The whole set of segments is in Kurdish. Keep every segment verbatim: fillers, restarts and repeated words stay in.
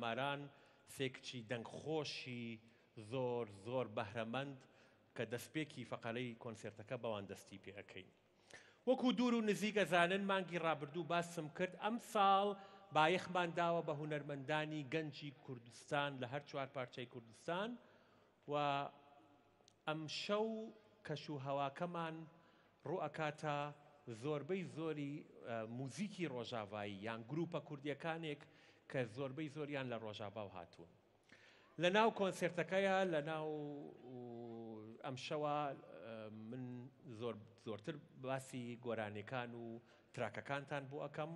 شاماران، سێ کچی دەنگخۆشی زۆر، زۆر بەهرەمەند کە دەستپێکی فەقەرەی کۆنسێرتەکە بەوان دەستی پێ ئەکەین. وەکو دوور و نزیک ئەزانن، مانگی ڕابردوو باسم کرد، ئەم ساڵ بایەخمان داوە بە هونەرمەندانی گەنجی کوردستان لە هەر چوار پارچەی کوردستان و ئەم شەو کەش و هەواکەمان ڕوو ئەکاتە زۆربەی زۆری، ئە، موزیکی ڕۆژاڤایی یان گروپە کوردیەکانێک کە زۆربەی زۆریان لە ڕۆژاڤا و هاتوون. لە ناو کۆنسێرتەکەیە، لە ناو ئەم شەوە، ئە، من زۆر، زۆرتر باسی گۆرانیەکان و تراکەکانتان بۆ ئەکەم.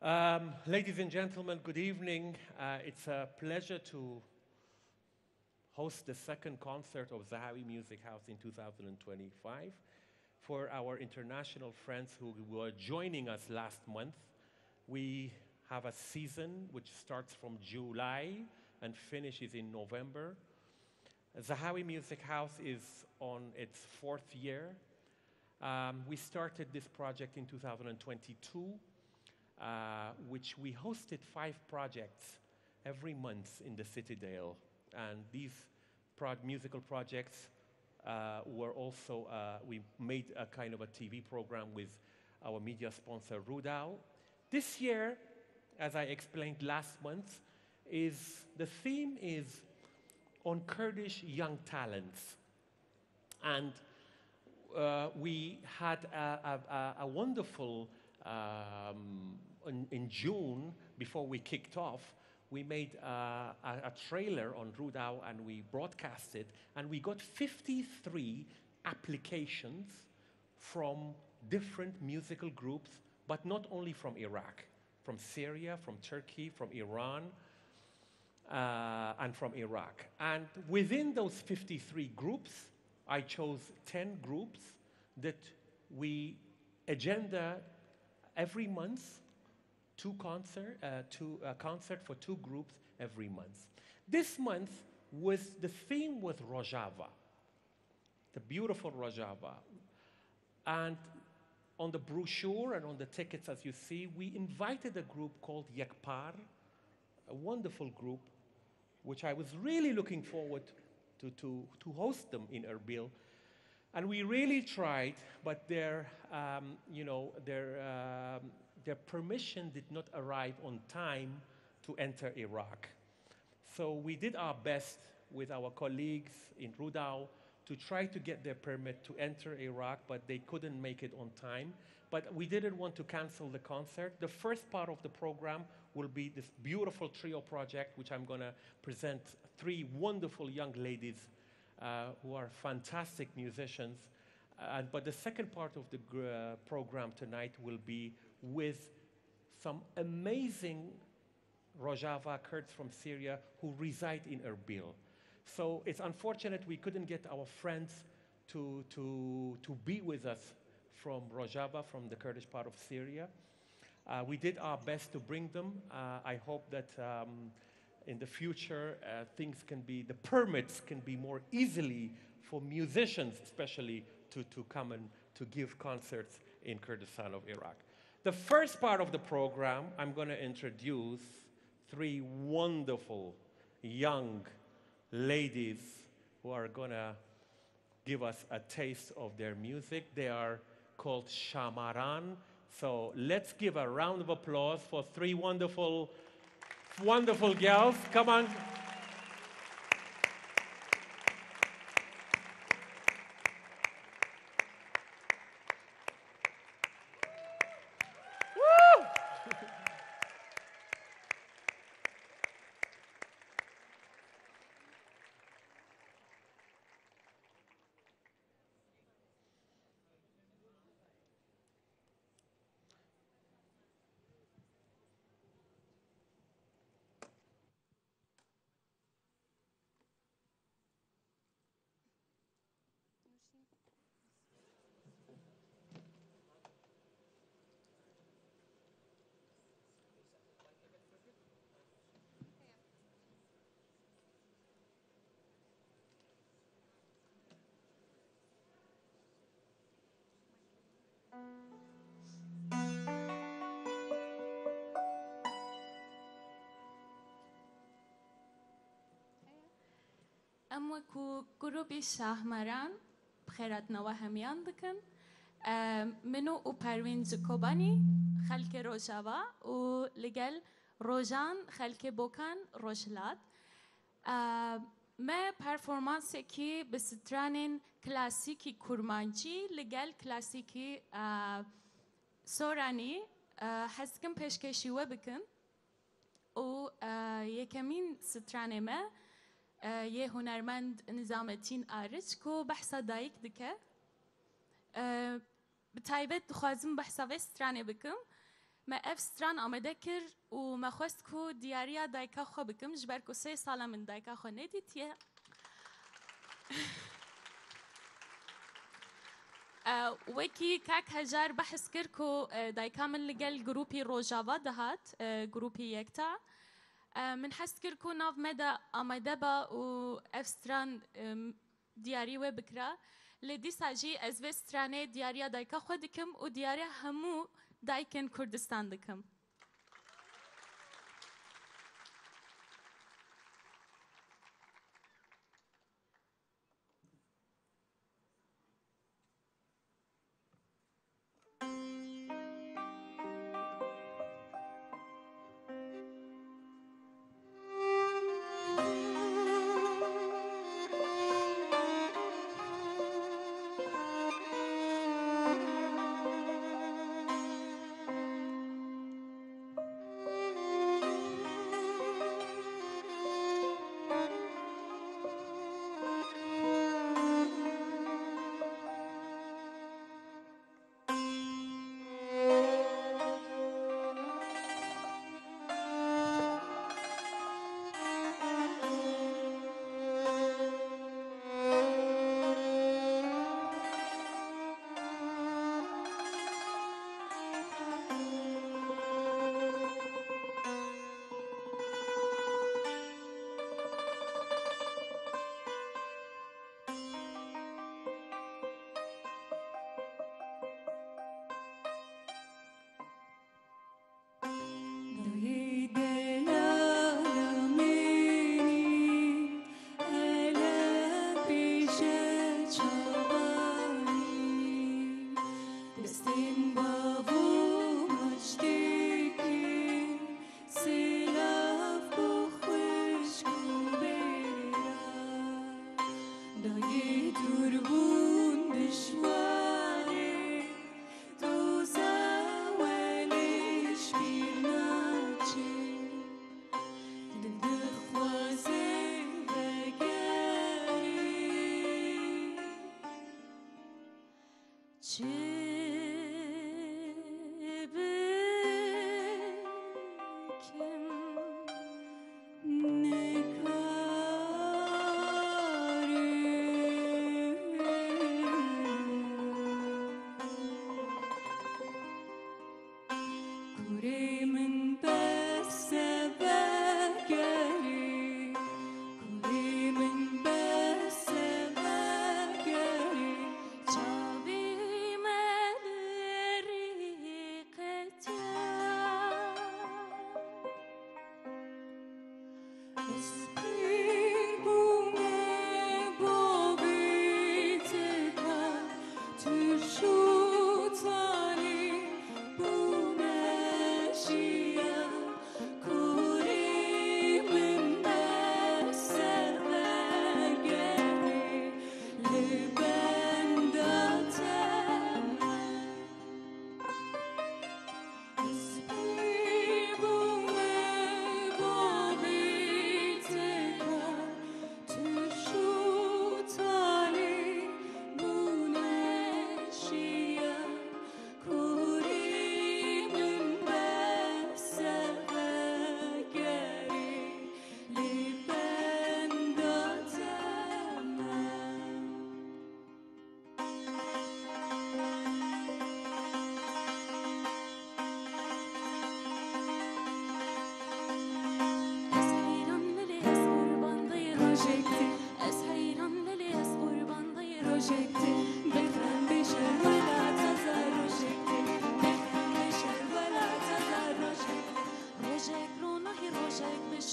Um, ladies and gentlemen, good evening. Uh, it's a pleasure to host the second concert of Zahawi Music House in two thousand twenty-five. For our international friends who were joining us last month, we have a season which starts from July and finishes in November. Zahawi Music House is on its fourth year. Um, we started this project in two thousand twenty-two, uh, which we hosted five projects every month in the Citadel. And these pro-, musical projects, uh, were also, uh, we made a kind of a T V program with our media sponsor, Rudao. This year, as I explained last month, is, the theme is on Kurdish young talents. And, uh, we had a, a, a, a wonderful, um, in, in June, before we kicked off, we made, uh, a, a trailer on Rudao and we broadcast it, and we got fifty-three applications from different musical groups, but not only from Iraq, from Syria, from Turkey, from Iran, uh, and from Iraq. And within those fifty-three groups, I chose ten groups that we agenda every month, two concert, uh, two, a concert for two groups every month. This month was, the theme was Rojava, the beautiful Rojava. And on the brochure and on the tickets, as you see, we invited a group called Yekpar, a wonderful group, which I was really looking forward to, to, to host them in Erbil. And we really tried, but their, um, you know, their, um, their permission did not arrive on time to enter Iraq. So we did our best with our colleagues in Rudao to try to get their permit to enter Iraq, but they couldn't make it on time. But we didn't want to cancel the concert. The first part of the program will be this beautiful trio project, which I'm gonna present three wonderful young ladies, uh, who are fantastic musicians. Uh, but the second part of the gr-, uh, program tonight will be with some amazing Rojava Kurds from Syria who reside in Erbil. So it's unfortunate we couldn't get our friends to, to, to be with us from Rojava, from the Kurdish part of Syria. Uh, we did our best to bring them. Uh, I hope that, um, in the future, uh, things can be, the permits can be more easily for musicians, especially, to, to come and to give concerts in Kurdistan of Iraq. The first part of the program, I'm gonna introduce three wonderful young ladies who are gonna give us a taste of their music. They are called Shamaran. So let's give a round of applause for three wonderful, wonderful girls. Come on. Woo! Em wekî grûbê Şahmeran bi xêrhatina we hemiyan dikin. Em, min û Perwîn ji Kobanî, xelkê Rojava û li gel Rojan, xelkê Bokan, Rojhilat. Em, me performansekî bi stranên klasîkî kurmancî li gel klasîkî, e, soranî, e, hez dikim pêşkêşî we bikim. Û, e, yekemîn stranê me, e, yê hunermend Nizametîn Ariç ku behsa dayik dike. E, bi taybet dixwazim behsa vê stranê bikim. Me ev stran amade kir û me xwest ku diyariya dayika xwe bikim, ji ber ku sê sal e min dayika xwe nedîtiye. E, wekî kak Hejar behs kir ku, e, dayika min li gel grûpî Rojava dihat, e, grûpî Yekta. E, min hez kir ku nav me de amade ba û ev stran, e, diyarî wê bikira. Lê dîsa jî ez vê stranê diyariya dayika xwe dikim û diyariya hemû dayikên Kurdistan dikim.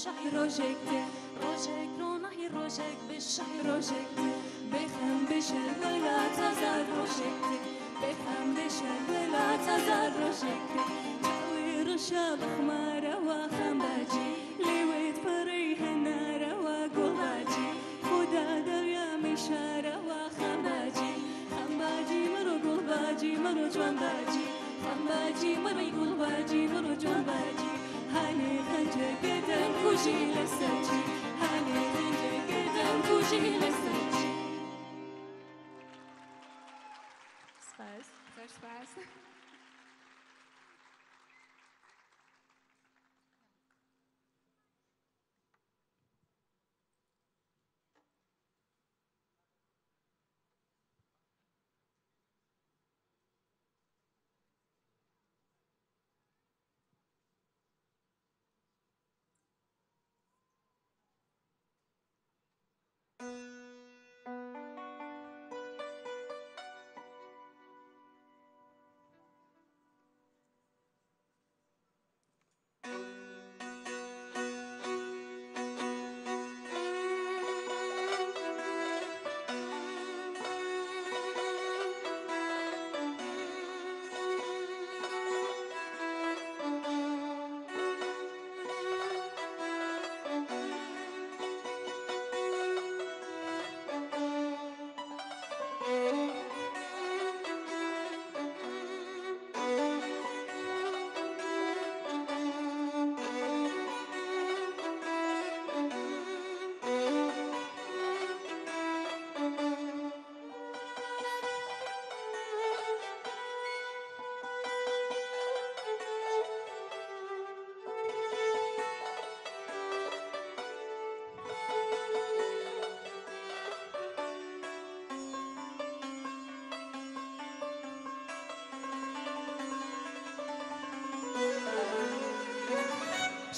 Şahî rojek tê, rojek ronahî rojek bi şahî rojek tê. Bêxem bêşer welata zar rojek tê. Bêxem bêşer welata zar rojek tê. Çawê rişa bixmara wa xembacî, lê wê diperê henara wa gulbacî. Xuda derya meşara wa xembacî. Xembacî miro gulbacî miro ciwanbacî. Xembacî miro gulbacî miro ciwanbacî. Hanê xenceke dem kujî li ser çî. Hanê xenceke dem kujî li ser çî. Spas. Zor spas.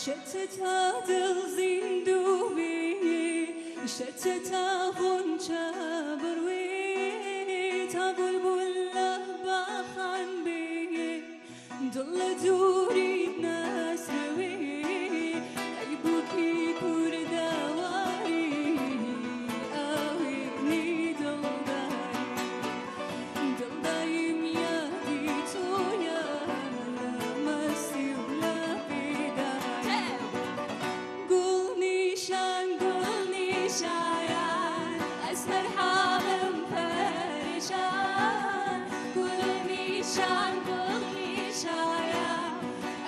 Şeteta dil zîndû bî, şeteta xunça birwî, ta bulbula baxan bî. Dil dûrî nesrewî, ey bûkî kûr dewarî, ewî nî dildarî. Dil dayîm yadî to ya, la mestî û la bîdarî. Gul nîşan, gul nîşayan, ez merhalim perîşan. Gul nîşan, gul nîşayan,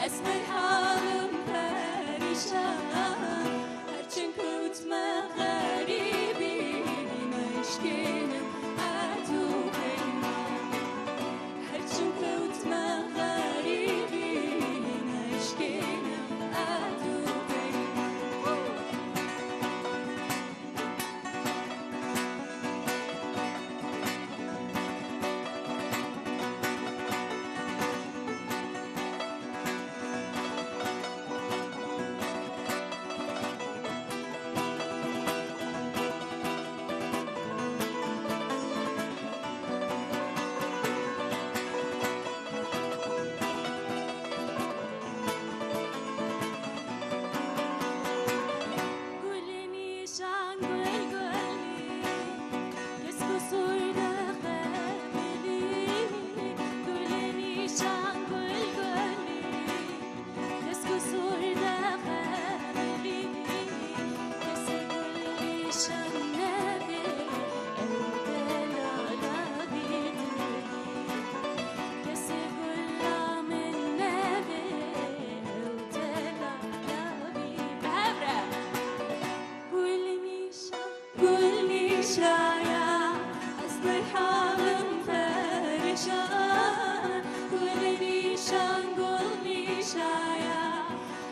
ez merhalim perîşan. Her çend kewtme xerîbî, meşkênim erd û peyman. Her çend kewtme xerîbî, meşkênim erd û peyman. Gulê nîşan gul gulî, kesk û sûr dixemilî. Gulê nîşan gul gulî, kesk û sûr dixemilî. Kesê gul nîşan nebê, ew delala bî dilî. Kesê gula min nebê, ew delala bî. Bi hev re. Gul nîşan, gul nîşaya, ez merhalim perişan. Gul nîşan, gul nîşaya,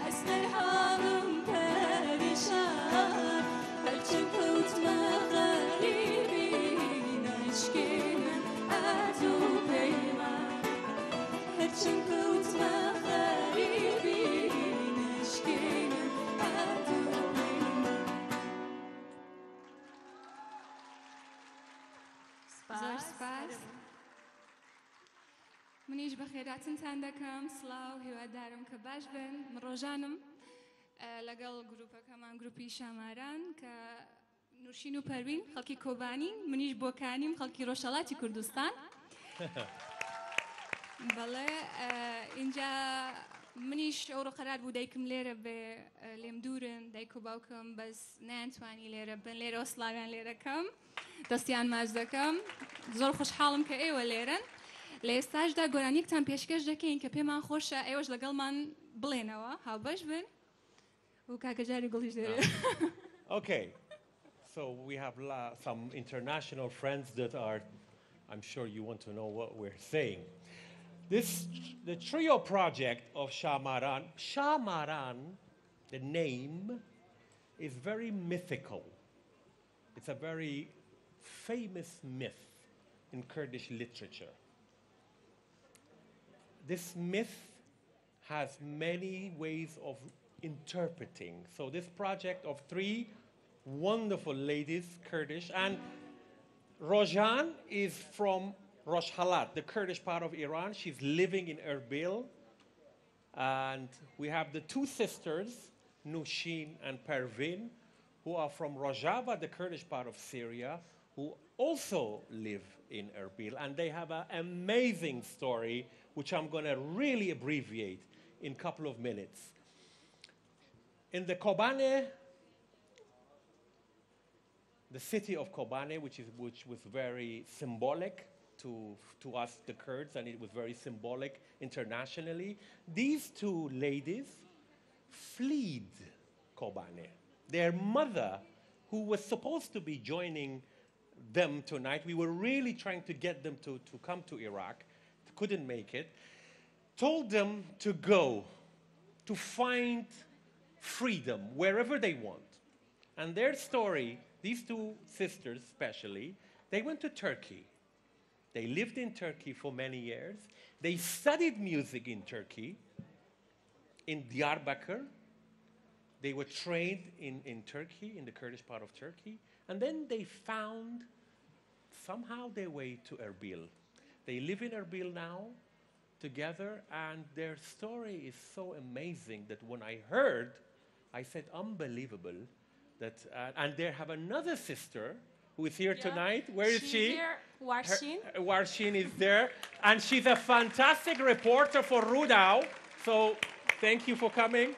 ez merhalim perişan. Her çend kewtme xerîbî, neşkênim erd û peyman. Her çend kewtme xerîbî, neşkênim erd û peyman. Zor spas. Min îş bi xêratin ten dekim, silav, hîwedar im ke baş bin. Min Rojan im. ئە، لەگەڵ گروپەکەمان، گروپی شاماران، کە نوشین و پەروین خەڵکی کۆبانین، منیش بۆکانیم، خەڵکی ڕۆژهەڵاتی کوردستان. بەڵێ، ئە، اینجا منیش ئەوڕۆ قەرار بوو دایکم لێرە بێ، ئە، لێم دوورن، دایک و باوکم، بەس نەیانتوانی لێرە بن، لێرەوە سڵاویان لێرە کەم، دەستیان ماچ دەکەم. زۆر خۆشحاڵم کە ئێوە لێرەن. لە ئێستاشدا گۆرانیەکتان پێشکەش دەکەین کە پێمان خۆشە ئێوەش لەگەڵمان بڵێنەوە، هاوبەش بن و کاکە جاری گوڵیش دەوێت. Okay. So we have la- some international friends that are, I'm sure you want to know what we're saying. This, the trio project of Şamaran. Şamaran, the name, is very mythical. It's a very famous myth in Kurdish literature. This myth has many ways of interpreting. So this project of three wonderful ladies, Kurdish, and Rojan is from Rojhelat, the Kurdish part of Iran. She's living in Erbil. And we have the two sisters, Nushin and Pervin, who are from Rojava, the Kurdish part of Syria, who also live in Erbil. And they have an amazing story, which I'm gonna really abbreviate in a couple of minutes. In the Kobane, the city of Kobane, which is, which was very symbolic to, to us, the Kurds, and it was very symbolic internationally. These two ladies fled Kobane. Their mother, who was supposed to be joining them tonight, we were really trying to get them to, to come to Iraq, couldn't make it, told them to go to find freedom wherever they want. And their story, these two sisters especially, they went to Turkey. They lived in Turkey for many years. They studied music in Turkey, in Diyarbakir. They were trained in, in Turkey, in the Kurdish part of Turkey. And then they found somehow their way to Erbil. They live in Erbil now together, and their story is so amazing that when I heard, I said, "Unbelievable." That, uh, and they have another sister who is here Yeah. tonight. Where is She's she? here. Her- Warshin. uh, Warshin is there, and she's a fantastic reporter for Rudao. So thank you for coming.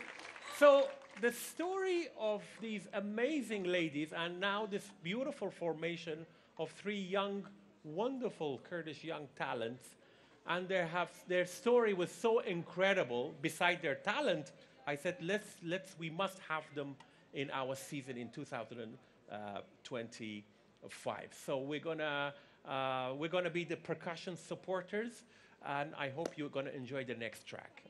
So the story of these amazing ladies and now this beautiful formation of three young, wonderful Kurdish young talents, and their have, their story was so incredible. Beside their talent, I said, "Let's, let's, we must have them in our season in two thousand twenty-five." So we're gonna, uh, we're gonna be the percussion supporters, and I hope you're gonna enjoy the next track.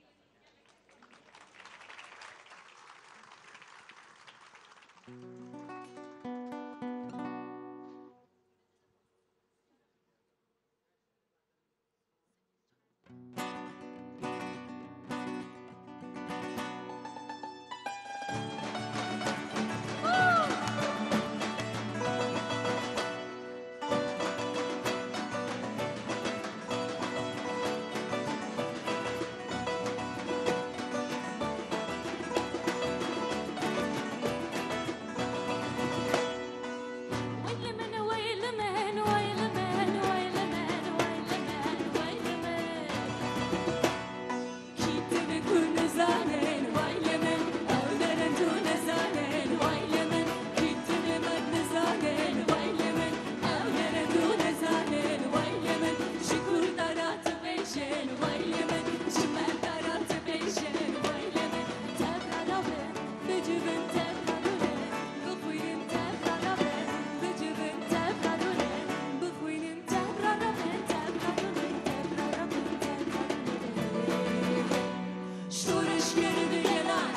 Şoreşger bi gelan,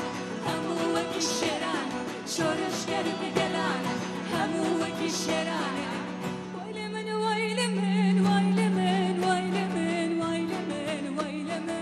hemû wekî şeran. Şoreşger bi gelan, hemû wekî şeran. Waylê min, waylê min, waylê min, waylê min, waylê min, waylê min.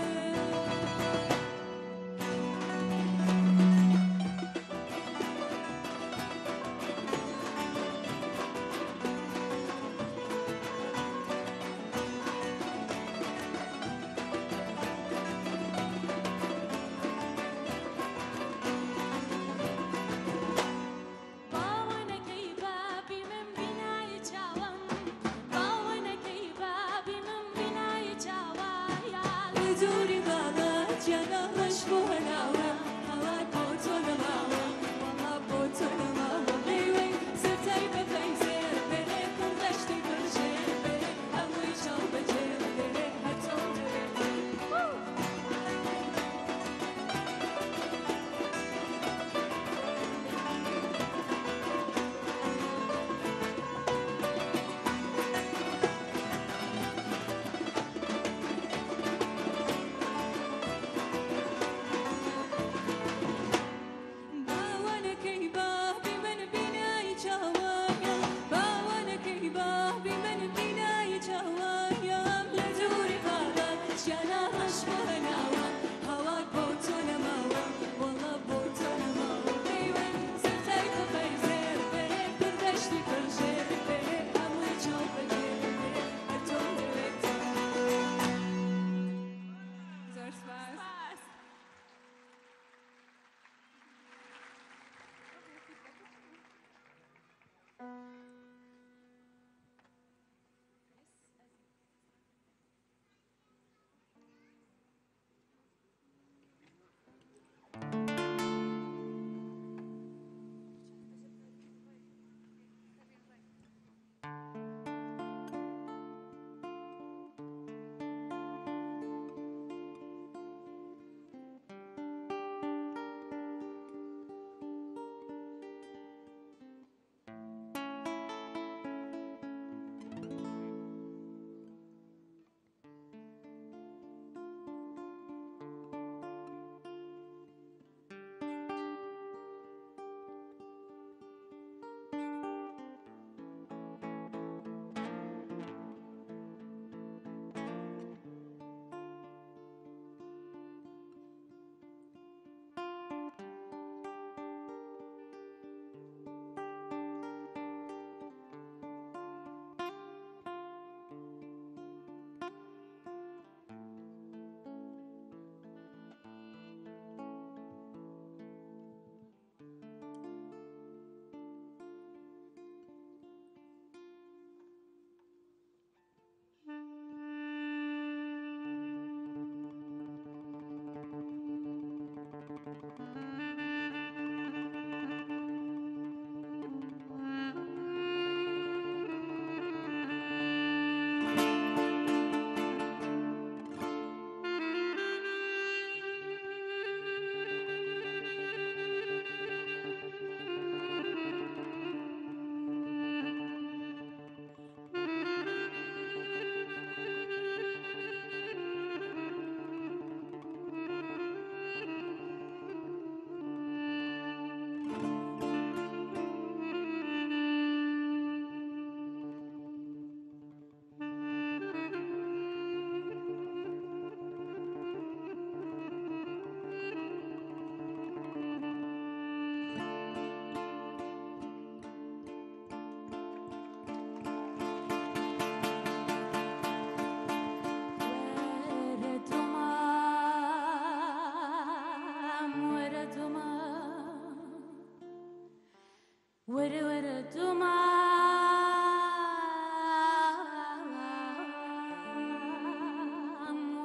Were were duma,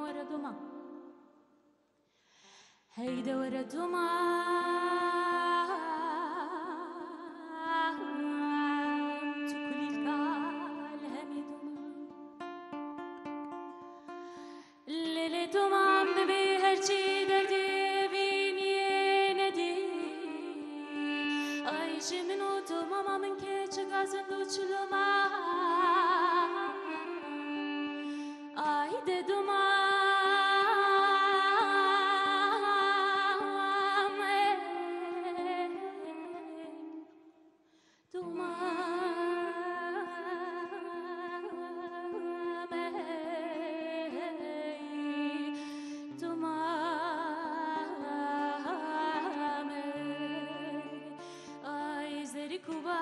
were duma. Heyde were duma, tu kulîlka li hemî duma. Lê lê tomam dibê her çî derdê vîniyê nedî. Ay ji min û tomama min keçika zind û çiloma. Ay de domam. Duma me, duma me, ay zerî kubar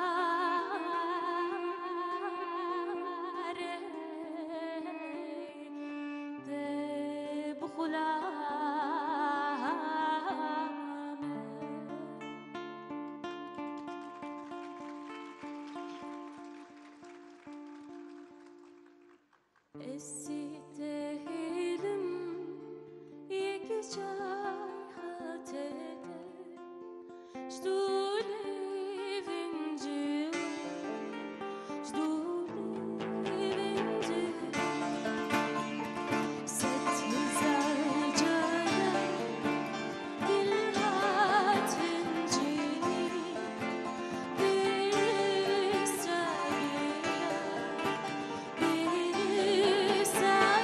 de bixula. Esî tehîlim yekî çay hatete, ji dûlê vincî, ji dûlê vincî. Sed hezar caran dil hatin cînî, bir sabiya, bir sabiya.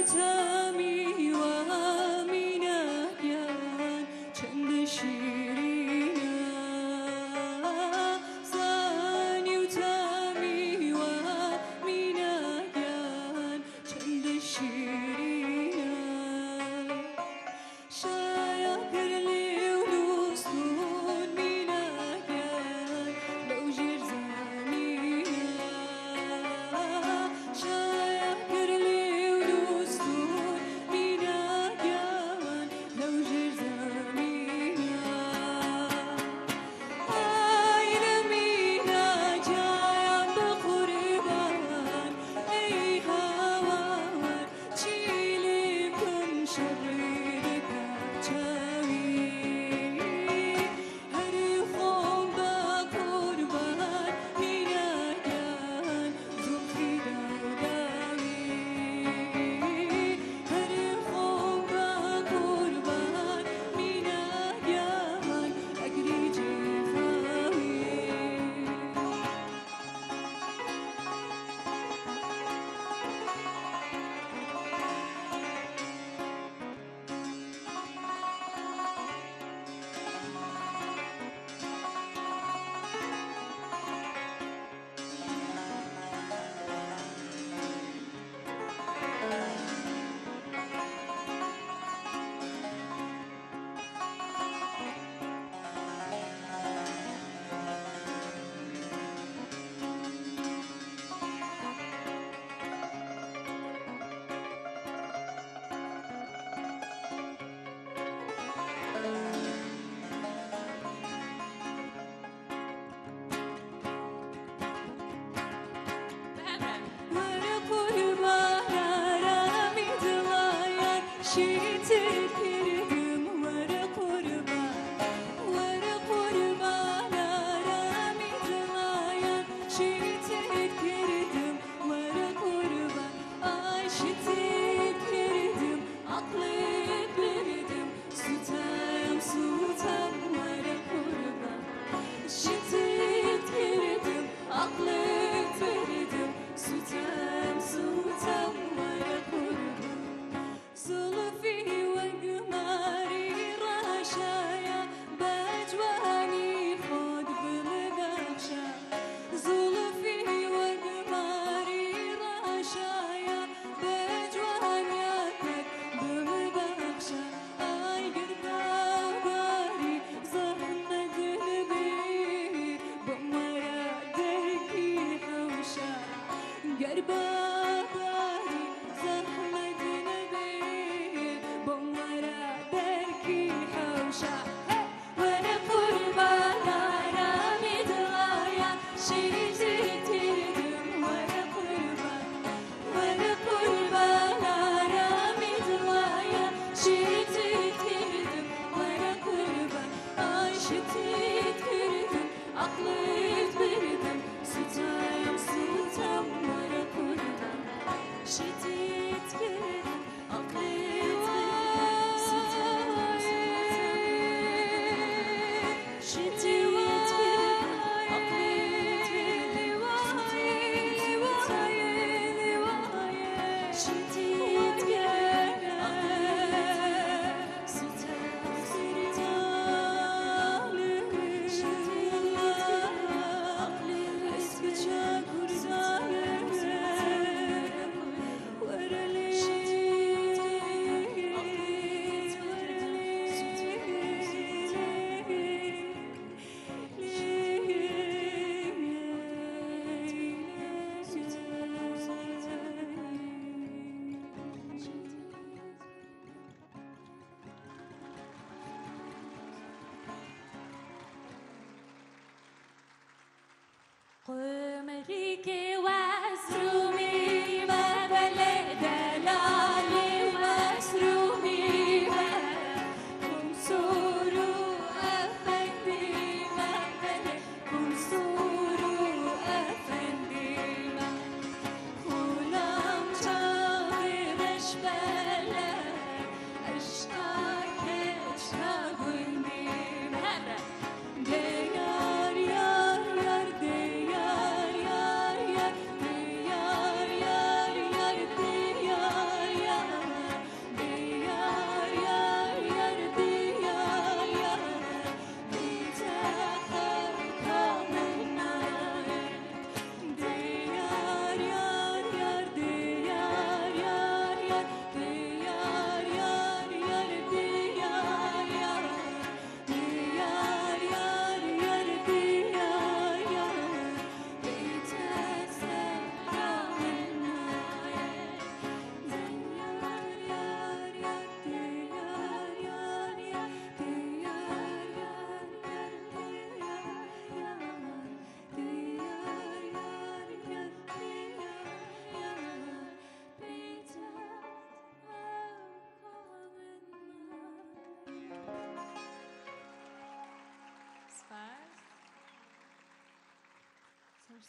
Temî we mînak yan çend şîrîn e, zanî û temî we mînak yan çend şîrîn e. Şaya kirlî û lûstûn mînak yan lew jêr zanî ne. Şaya kirlî û lûstûn mînak yan lew jêr zanî ne. Ay li mîna cayan bi qurban, ey hawar, çîlî kum şerî dike çawî. Her xwe be qurban mînakan zulfî dawdawî. Her xwe be qurban mînakan egrî cêxawî. Were qurbana ramî dilayan şîtir kirdim, were qurban, were qurbana ramî dilayan şîtir kirdim, were qurban, ay şîtir kirdim, aqlit birdim, sutem, sutem, were qurban. Şîtir kirdim, aqlit birdim, sutem, sutem, were qurban. Zulfî we gumarî reşaya, be ciwanî xwe bi min bexşa. Zulfî we gumarî reşaya, be ciwaniya te bi min bexşa. Ay ger babarî zehmet nebe, bi me re derkî hewşa. Ger babarî zehmet nebe, bi me re derkî hewşa. Hey! Were qurbana ramî dilaya, şîtir kirdim, were qurban. Were qurbana ramî dilaya, şîtir kirdim, were qurban. Ay şîtir kirdim, aqlit birdim, sutem, sutem, were qurban. Şîtir kirdim, Qumerîkê wes rûmî me belê delalî wes rûmî me. Qumsûr û efendî me belê, qumsûr û efendî me. Xulam çaxê reşbele, eşqa keçka gundî me. Dê yar, yar, yar, dê yar,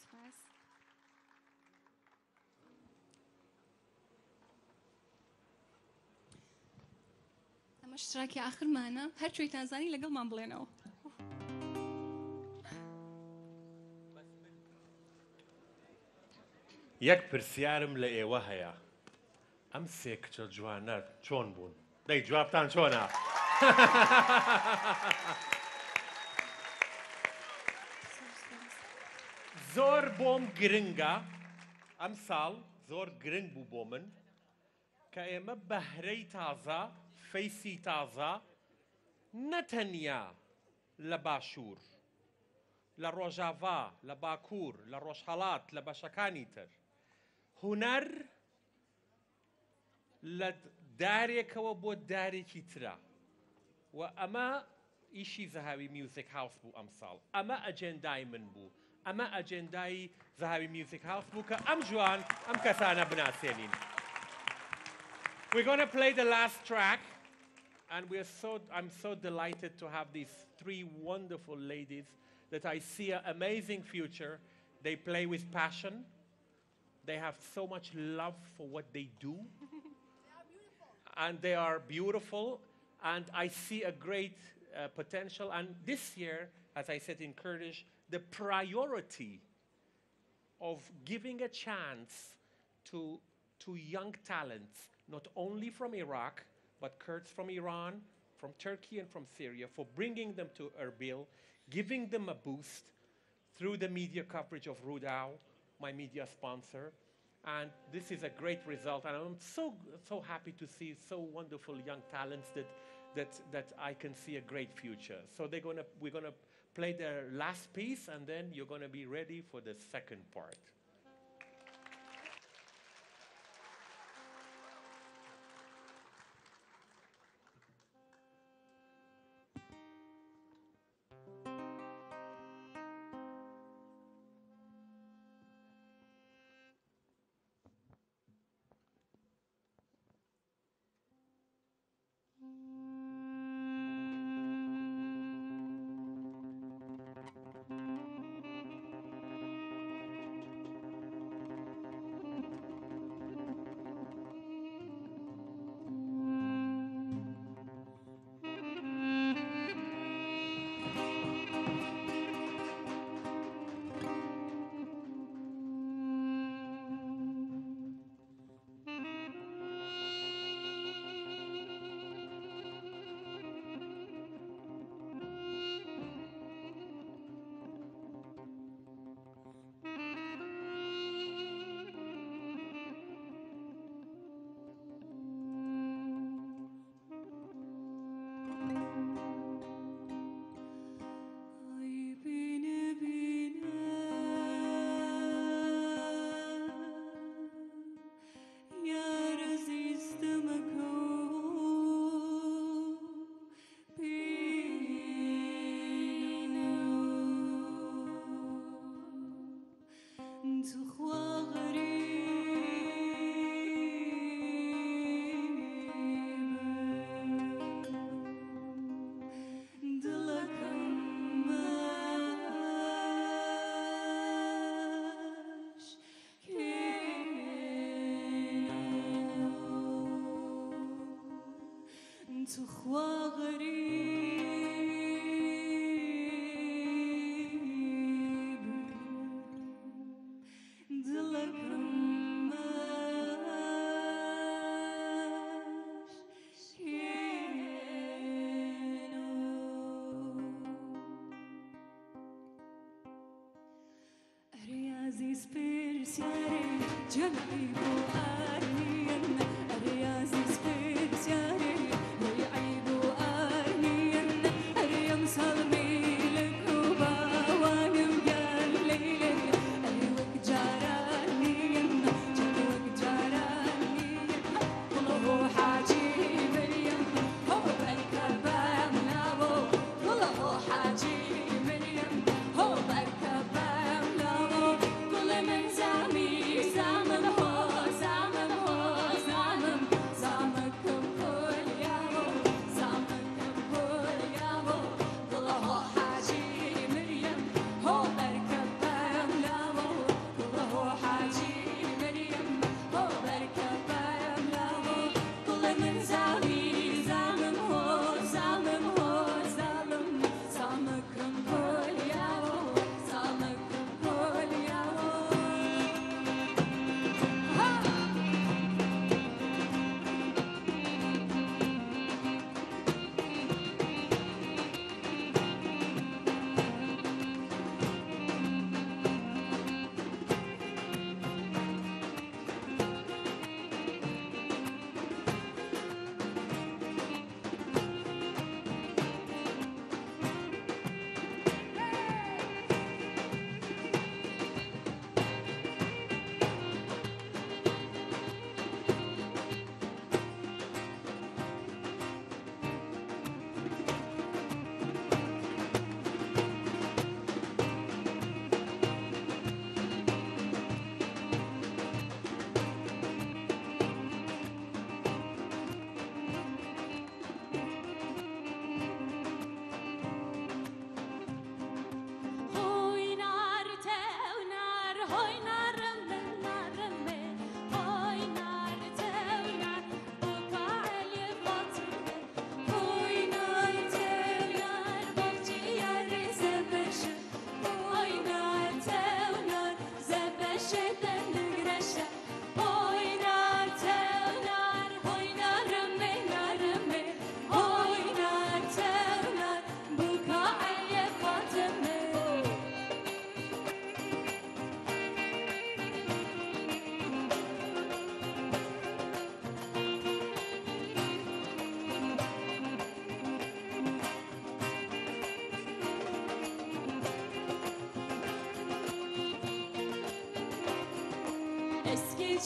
سپاس. ئەمە شتراکی ئاخرمانە. هەر کوێتان زانی لەگەڵمان بڵێنەوە. یەک پرسیارم لە ئێوە هەیە. ئەم سێ کچە جوانە چۆن بوون؟ دەی جوابتان چۆنە؟ زۆر بۆم گرنگە، ئەم ساڵ زۆر گرنگ بوو بۆ من کە ئێمە بەهرەی تازە، فەیسی تازە، نە تەنیا لە باشوور، لە ڕۆژاڤا، لە باکوور، لە ڕۆژهەڵات، لە بەشەکانی تر، هونەر لە دارێکەوە بۆ دارێکی ترە. و ئەمە ئیشی زەهاوی میوزیک هاوس بوو ئەم ساڵ. ئەمە ئەجێندای من بوو. ئەمە ئەجێندای زەهاوی میوزیک هاوس بوو کە ئەم جوان، ئەم کەسانە بناسێنین. We're gonna play the last track, and we're so, I'm so delighted to have these three wonderful ladies that I see an amazing future. They play with passion. They have so much love for what they do. And they are beautiful. And I see a great, uh, potential. And this year, as I said in Kurdish, the priority of giving a chance to, to young talents, not only from Iraq, but Kurds from Iran, from Turkey, and from Syria, for bringing them to Erbil, giving them a boost through the media coverage of Rudao, my media sponsor. And this is a great result. And I'm so, so happy to see so wonderful young talents that, that, that I can see a great future. So they're gonna, we're gonna play their last piece, and then you're gonna be ready for the second part.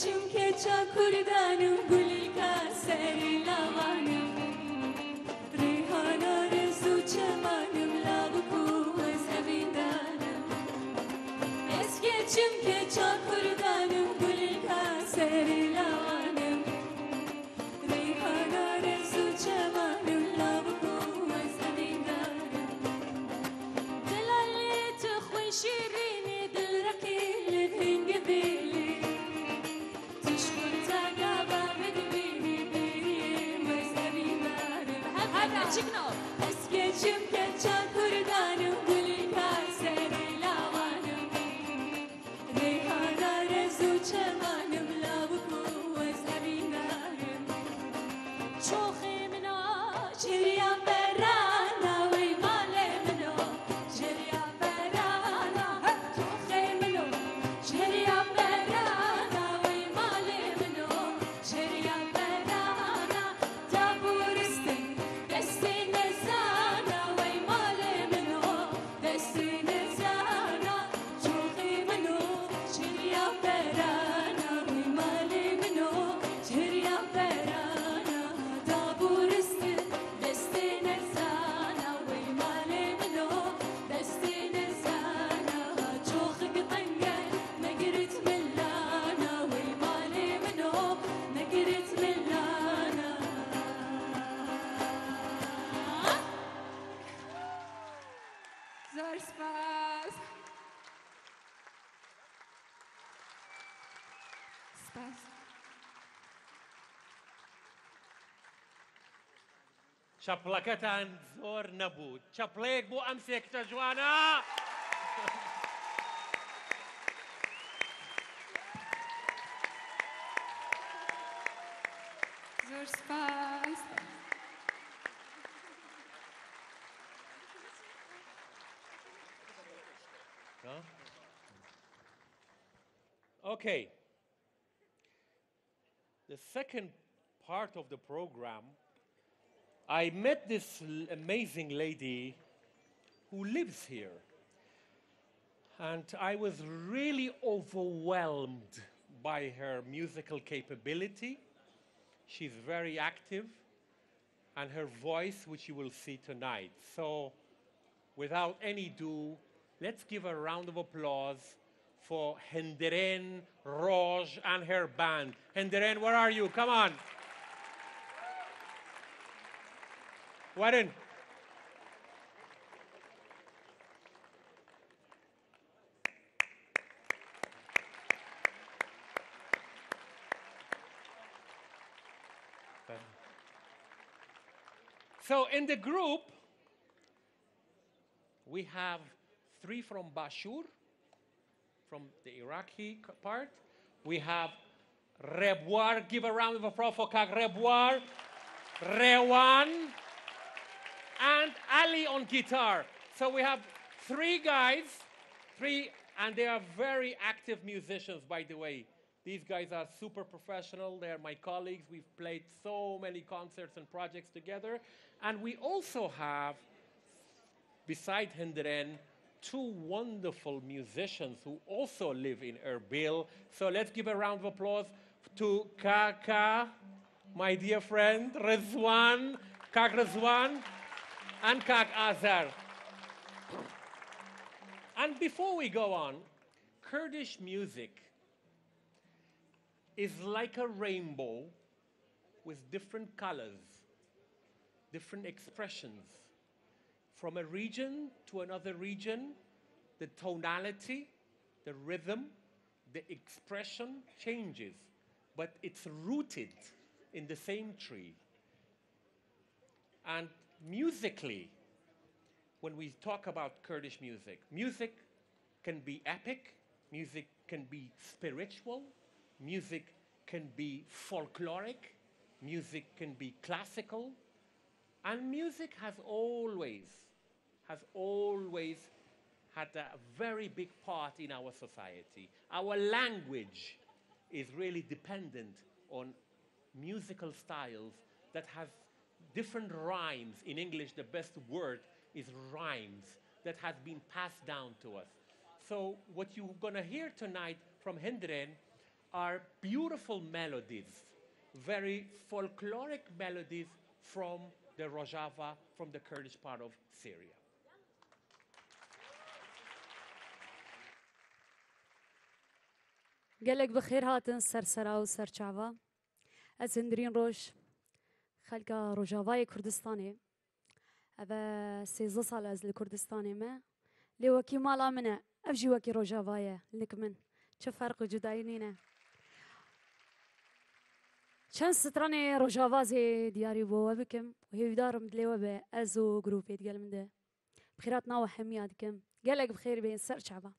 Çimkeça kurdanim, gulîlka serê lawanim. Rêhana rez û çemanim, lawik û ez hevîndanim. Ez ke çimkeça kurdanim, gulîlka serê lawanim. Rêhana rez û çemanim, lawik û ez hevîndanim. Delalê tu xwîn şîrînî, dil reqî li vîn gidîlî. Tişkurta gava min dibînî, bêrî wê zevînarim. Hevna çikno. Ez keçim keça kurdanim, gulîlka serê lawanim. Rêhana rez û çemanim, lawik û ez hevînarim. Çoxê min a, çiriya berana, wey malê min o. Çiriya berana, çoxê min o. Çiriya berana, wey malê min o. Çiriya berana, taburistin, destê nezana, wey malê min o. Destê nezana, çoxê min o, çiriya berana, wey malê min o, çiriya berana, taburistin, destê nezana, wey malê min o, destê nezana, çoxik tenge, megirit milana, wey malê min o, megirit milana. Zor spas. Spas. Çaplaketan zor nebû. Çaplêk bo em sê kite ciwana. Zor spas. Huh? Okay. The second part of the program, I met this l-, amazing lady who lives here. And I was really overwhelmed by her musical capability. She's very active. And her voice, which you will see tonight. So, without any ado, let's give a round of applause for Hinderen Roj and her band. Hinderen, where are you? Come on. Werin. So in the group, we have three from Bashur, from the Iraqi c-, part. We have Rebwar. Give a round of applause for Kak Rebwar. Rewan. And Ali on guitar. So we have three guys, three, and they are very active musicians, by the way. These guys are super professional. They are my colleagues. We've played so many concerts and projects together. And we also have, beside Hinderen, two wonderful musicians who also live in Erbil. So let's give a round of applause to Kaka, my dear friend, Rizwan, Kak Rizwan, and Kak Azar. And before we go on, Kurdish music is like a rainbow with different colors, different expressions. From a region to another region, the tonality, the rhythm, the expression changes, but it's rooted in the same tree. And musically, when we talk about Kurdish music, music can be epic, music can be spiritual, music can be folkloric, music can be classical, and music has always, has always had a very big part in our society. Our language is really dependent on musical styles that has different rhymes. In English, the best word is rhymes that has been passed down to us. So what you're gonna hear tonight from Hinderen are beautiful melodies, very folkloric melodies from the Rojava, from the Kurdish part of Syria. Gelek bi xêr hatin sersera û serçava. Ez hundirîn roj xelka Rojavayê Kurdistanê. Eve sêzdeh sal ez li Kurdistanê me. Lê wekî mala min e. Ev jî wekî Rojava ye, lik min. Çi ferq û cudayî nîne. Çend stranê Rojava zê diyarî bo we bikim û hêvîdar im dilê we be ez û grûpê digel min de. Bi xêr hatina we hemiya dikim. Gelek bi xêr bên ser çava.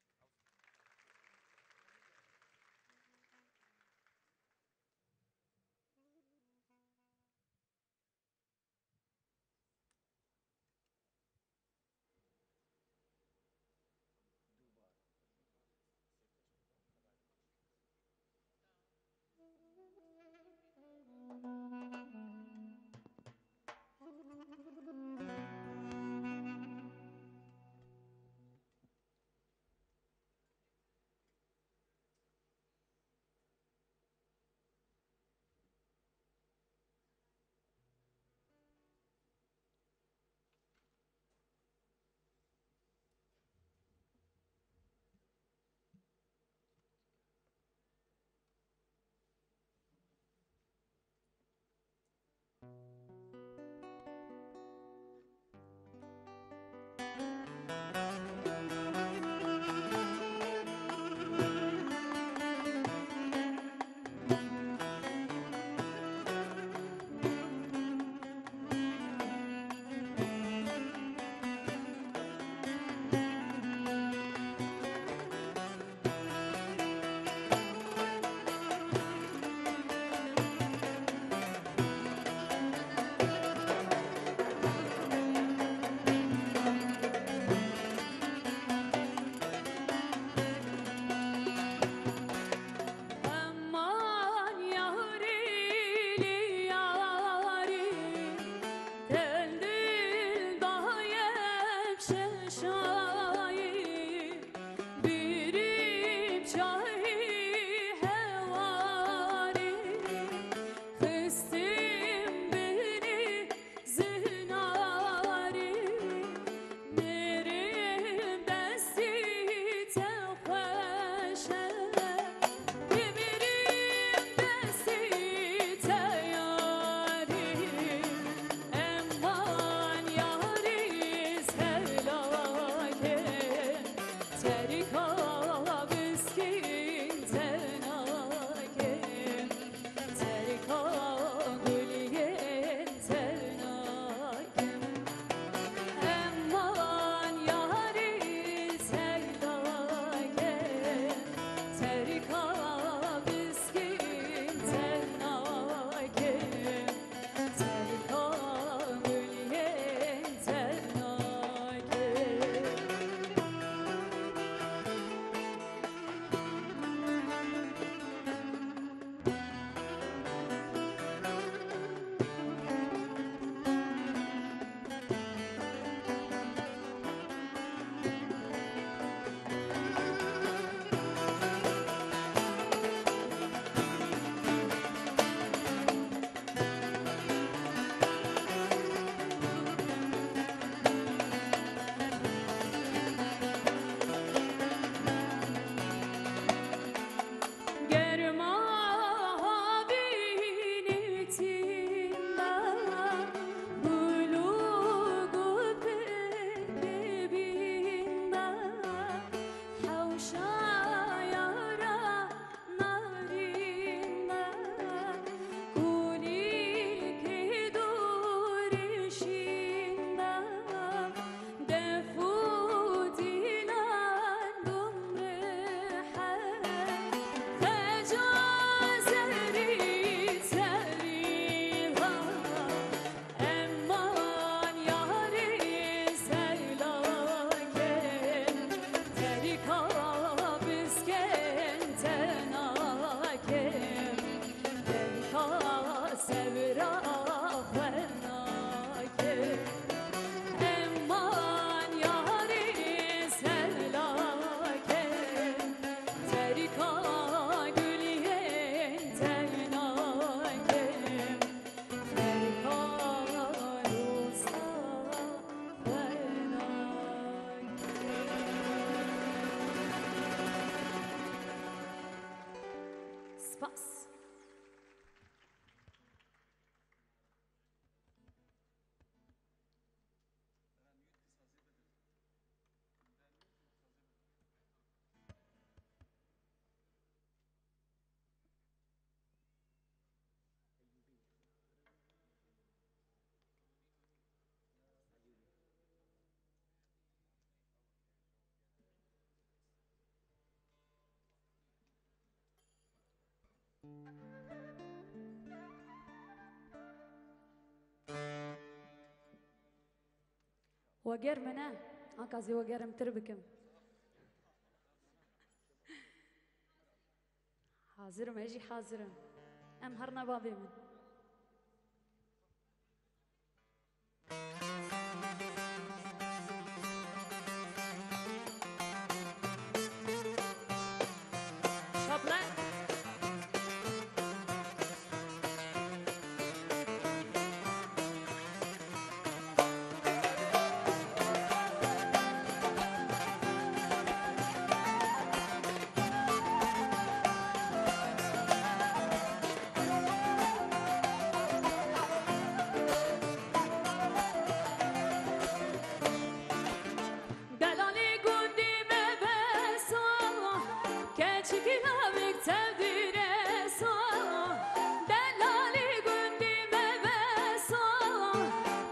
We germ e ne? Anka zî we germtir bikim. Hazir im, ez jî hazir im. Em herine bavê min. Şaple. Delalê gundî me beso, keçikî lavik tev dîreso. Delalê gundî me beso,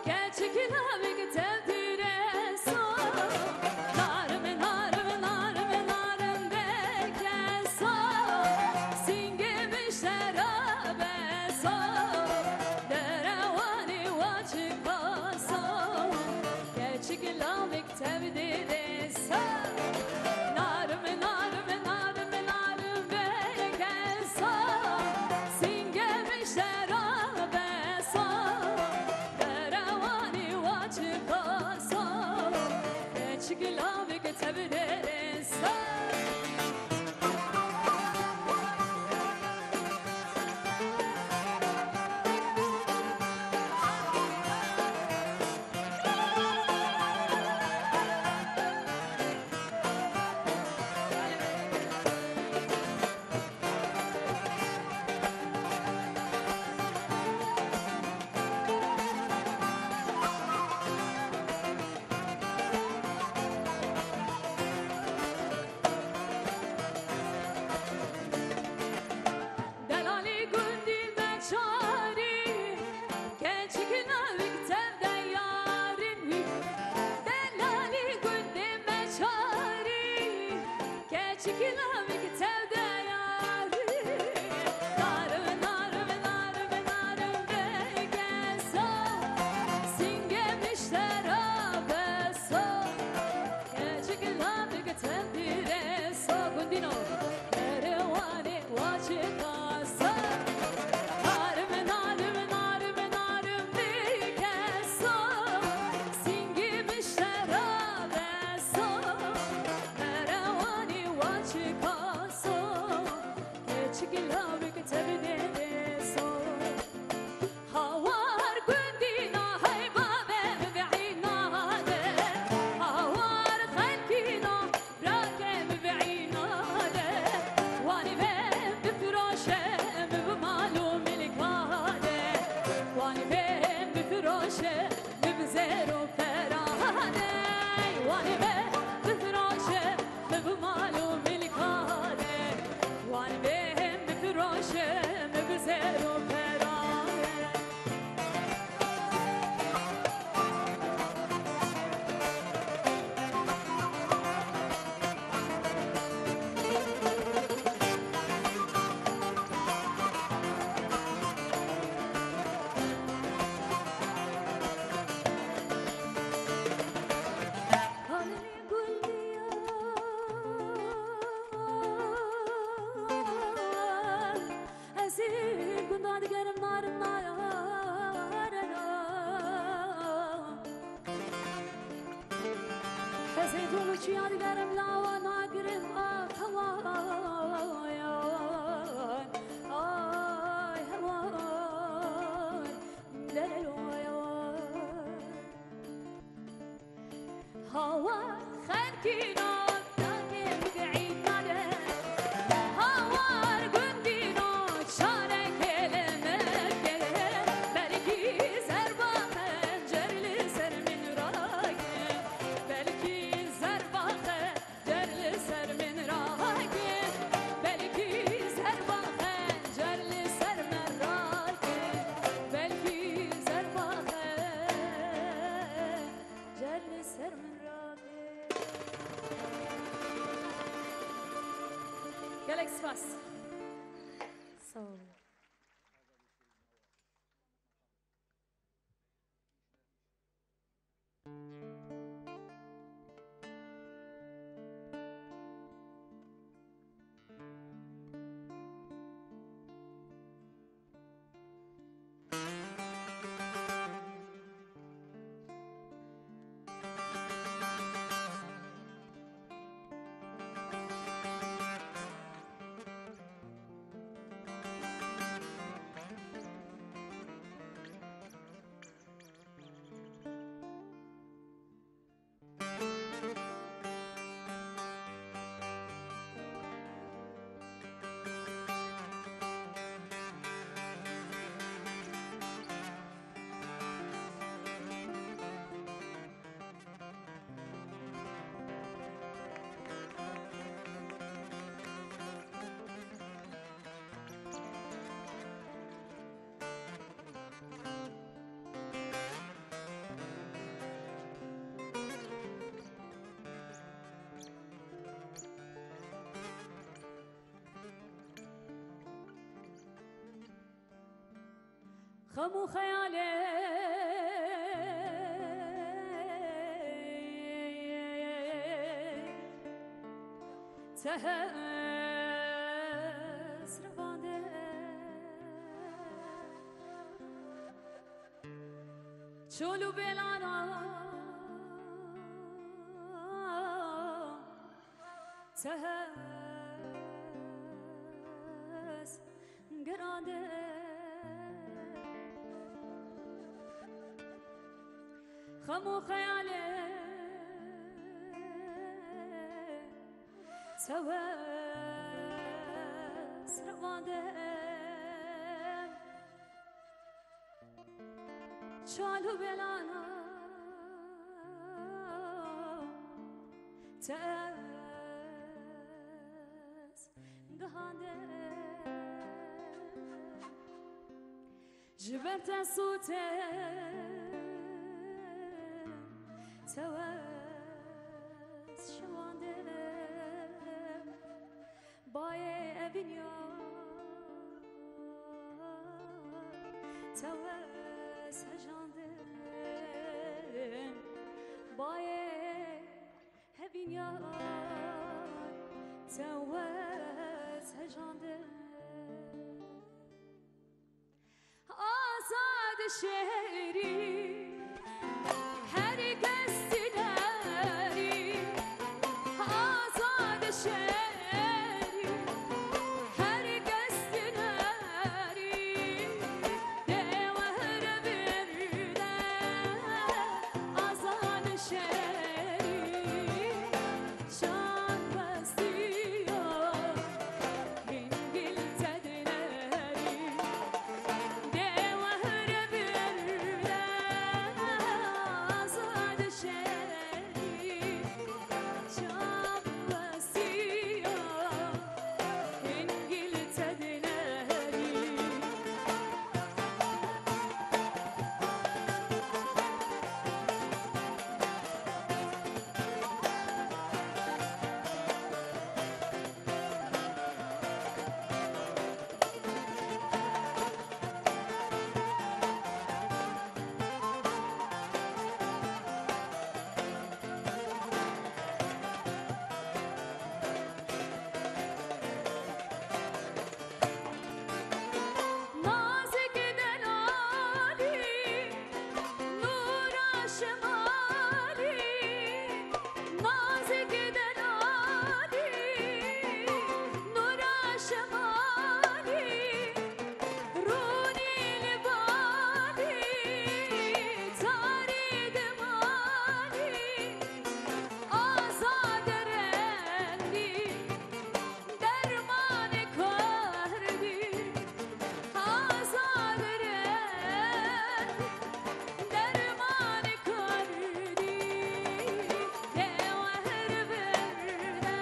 keçikî lavik tev dîreso. Narim, narim, narim, narim bekeso, sîngê min şerab e so. Derewanê wa çi kaso, keçik lavik tev dide so. Narim, narim, narim, narim bekeso, sîngê min şerab e so. Derewanê wa çi kaso, keçik lavik tev dide so. Delalê gundî me çarî, keçik lavik tev de yarî. Delalê gundî me çarî, keçik lavik tev de yarî. Narim, narim, narim, narim bekeso, sîngê min şerab e so. Keçik lavik tev dîreso, gundîno. Derewanê wa çi kaso. Narim, narim, narim, narim bekeso, sîngê min şerab e so. Derewanê wa çi kaso, keçik lavik tev dide so. Hawar gundîna hey bavê min vîna de. Hawar xelkîna brakê min vîna de. Wanî vêm bifiroşe min bi mal û milka de. Wanî vêm bifiroşe min bi zêr û pera de. Wanî vêm bifiroşe min bi mal û milka de. Wanî vêm bifiroşe min bi zêr û pera de. Ez ê gunda digerim narim nayarena. Ez ê dolu çiya digerim lawa nagirim ah hewayan. Ay hewayan. Lelelo hewayan. Hawa xelkî nav dagê min vîna de. Hawar gundî nav çarekê li min kê. Belkî zerba xencer li ser min rake. Belkî zerba xencer li ser min rake. Belkî zerba xencer li ser min rake. Belkî zerba xencer li ser min rake. Gelek spas. Sağ ol. Xem û xeyalê te hez revande. Çol û bêlana te hez girande. Xem û xeyalê te hez revande. Çal û bêlana te hez gihande. Ji ber te sûtê te hez şewande. Bayê evîn ya te hez hejandin. Bayê evîn ya te hez hejandin. Azad şerî, her kes dilerî. Azad şerî, her kes dilerî. Dê were bir de azad şerî. Şan westiya hingil te dinerî. Dê wehre bir de azad şerî. Şan westiya hingil te dinerî. Nazik delalî, nûra şemalî. Nazik delalî, nûra şemalî. Rûnî li balî, tarî dimalî. Azad rengî, dermanê kurdî. Azad rengî, dermanê kurdî. Dê wehre bir de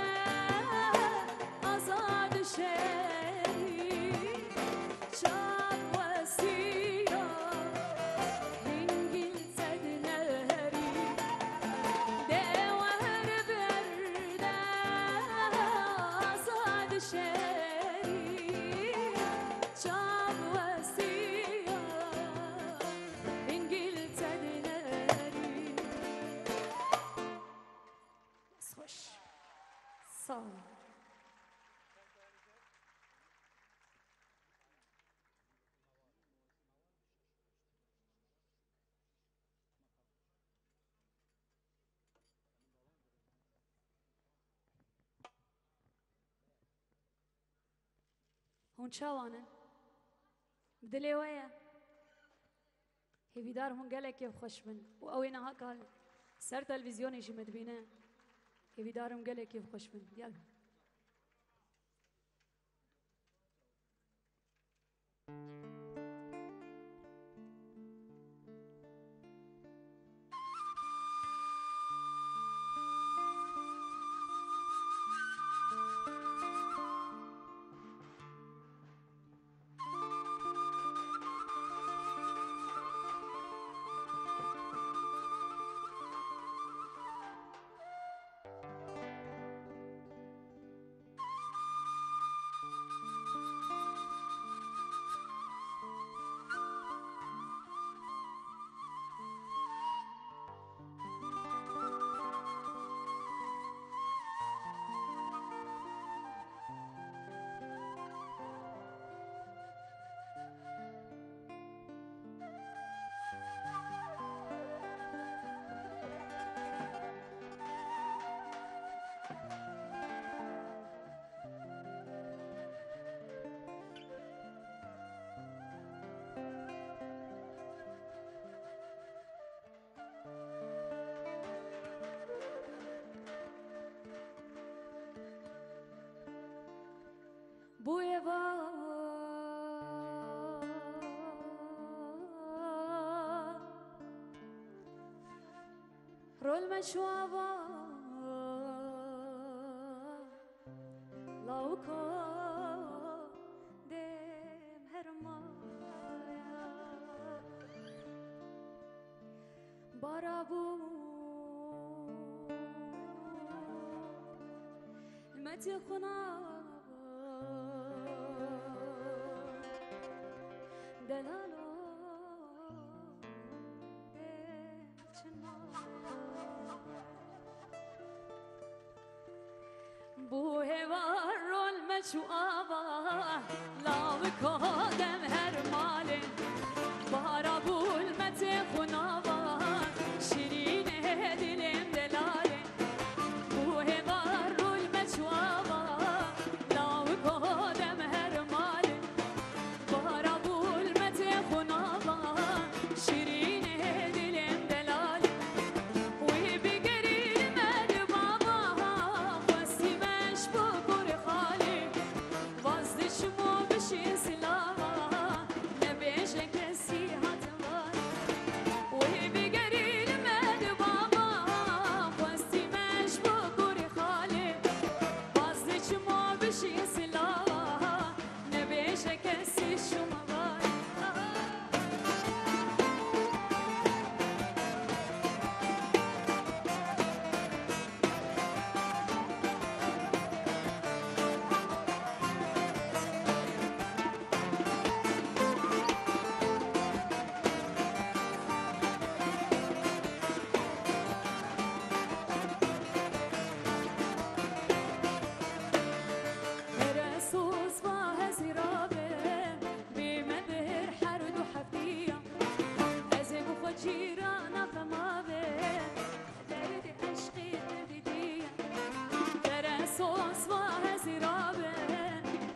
azad şerî. Çav westiya hingil te dinerî. Dê wehre bir de azad şerî. Çav westiya hingil te dinerî. Xweş. Sağ olun. Hûn çawan in? Bi dilê we ye. Hêvîdar hûn gelekî xweş bin. Û ew ê niha ka ser televîzyonê jî me dibîne. Hêvîdar hûn gelekî xweş bin. Gel. Me çawa lawika dem hermaya. Bara bû me tê xuna delalo. Bû hêvar rol me çû ava, lawika dem her malê. Bahara bûl me tê xunava, şirînê dilêm delalê. Bû hêvar rol me çû ava, lawika dem her malê. Bahara bûl me tê xunava, şirînê dilêm delal. Wî bigerî li me di baba, xwestî me ji bo kurê xalê. Vaz diçim û bişîn silava, nebêje kesî hatim van. Wî bigerî li me di baba, xwestî me ji bo kurê xalê. Vaz diçim û bişîn silava, nebêje kesî şûm vay. Here soz va hezî rabe, bê me bir her du heftiya. Ez ê bi xwe cîrana xema be, derdê eşqê te didiya. Here soz va hezî rabe,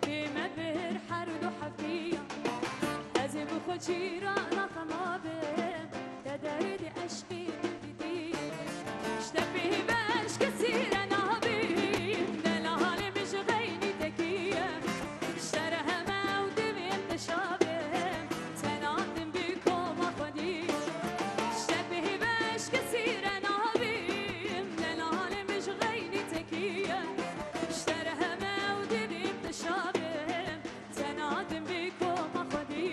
bê me bir her du heftiya. Ez ê bi xwe cîrana xema be, te derdê eşqê te didî. Ji te bêhî beşke sîre nabîm, delalê min ji xeynî tekiye. Ji te re heme û divêm te şabim, tena tim bi koma xwedî. Ji te bêhî beşke sîre nabîm, delalê min ji xeynî tekiye. Ji te re heme û divêm te şabim, tena tim bi koma xwedî.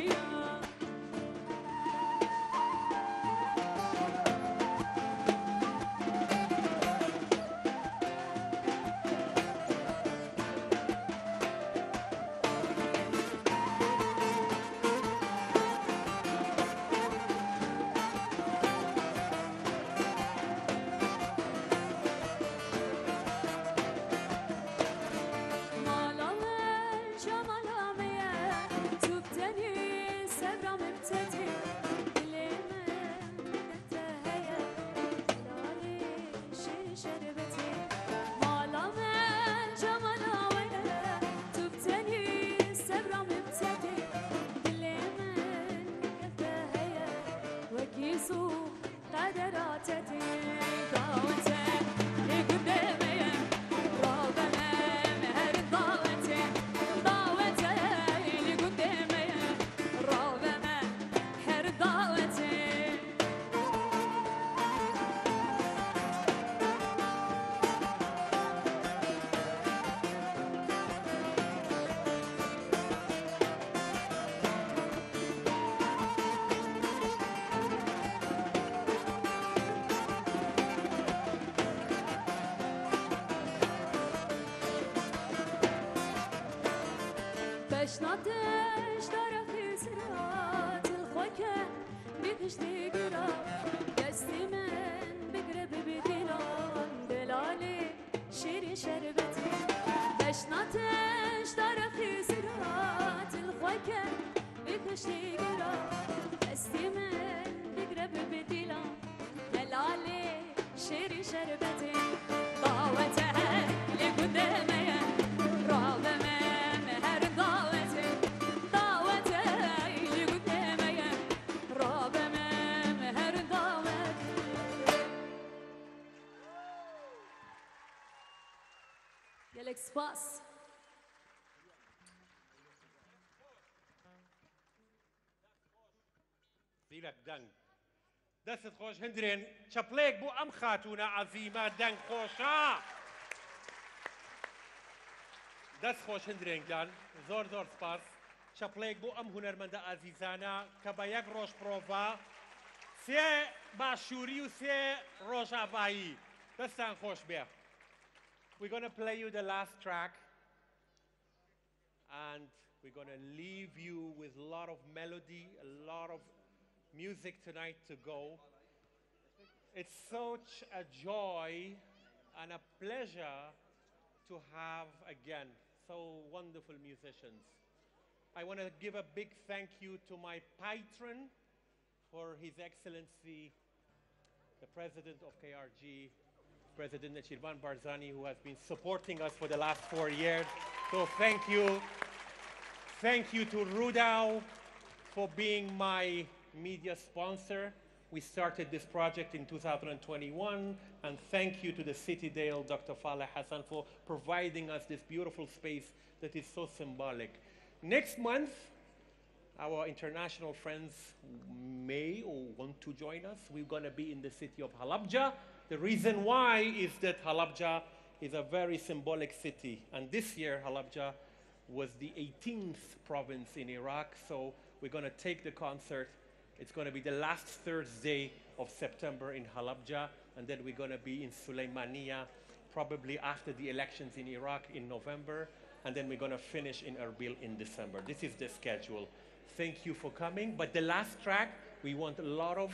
Mala me, camala me ye, tu bi tenî sevra min bi te tê. Dilê min te heye, helalê şêrî şerbetê. Mala me, camala we ye, tu bi tenî sevra min bi te tê. Dilê min te heye, wekî zû qedera te tê. Dawete li gundê me ye, rabe me her dawetê. Dawete li gundê me ye, rabe me her dawetê. Beşna te ji dara Xizira, tu li xwe ke bihiştî gira, destê min bigire bibe dîlan, delalê şêrî şerbetê. Beşna te ji dara Xizira, tu li xwe ke bihiştî gira, destê min bigire bibe dîlan, delalê şêrî şerbetê. Dawete li gundê me ye, rabe me her dawetê. Dawete li gundê me ye, rabe me her dawetê. Gelek spas. Zîrek deng. دەستت خۆش هەندرێن. چەپڵێک بۆ ئەم خاتوونە عەزیمە دەنگخۆشە. دەست خۆش هەندرێن گیان. زۆر زۆر سپاس. چەپڵێک بۆ ئەم هونەرمەندە ئازیزانە کە بە یەک ڕۆژ پرۆڤا، سێ باشووری و سێ ڕۆژاڤایی. دەستان خۆش بێ. We're gonna play you the last track. And we're gonna leave you with a lot of melody, a lot of music tonight to go. It's such a joy and a pleasure to have again so wonderful musicians. I want to give a big thank you to my patron, for His Excellency, the President of K R G, President Nechirvan Barzani, who has been supporting us for the last four years. So thank you. Thank you to Rudau for being my media sponsor. We started this project in two thousand twenty-one, and thank you to the Citadel, Doctor Faleh Hassan, for providing us this beautiful space that is so symbolic. Next month, our international friends may or want to join us. We're gonna be in the city of Halabja. The reason why is that Halabja is a very symbolic city, and this year Halabja was the eighteenth province in Iraq, so we're gonna take the concert. It's gonna be the last Thursday of September in Halabja, and then we're gonna be in Suleimania, probably after the elections in Iraq in November, and then we're gonna finish in Erbil in December. This is the schedule. Thank you for coming. But the last track, we want a lot of,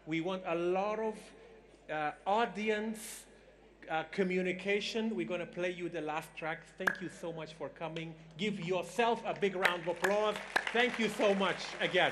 we want a lot of, uh, audience, uh, communication. We're gonna play you the last track. Thank you so much for coming. Give yourself a big round of applause. Thank you so much again.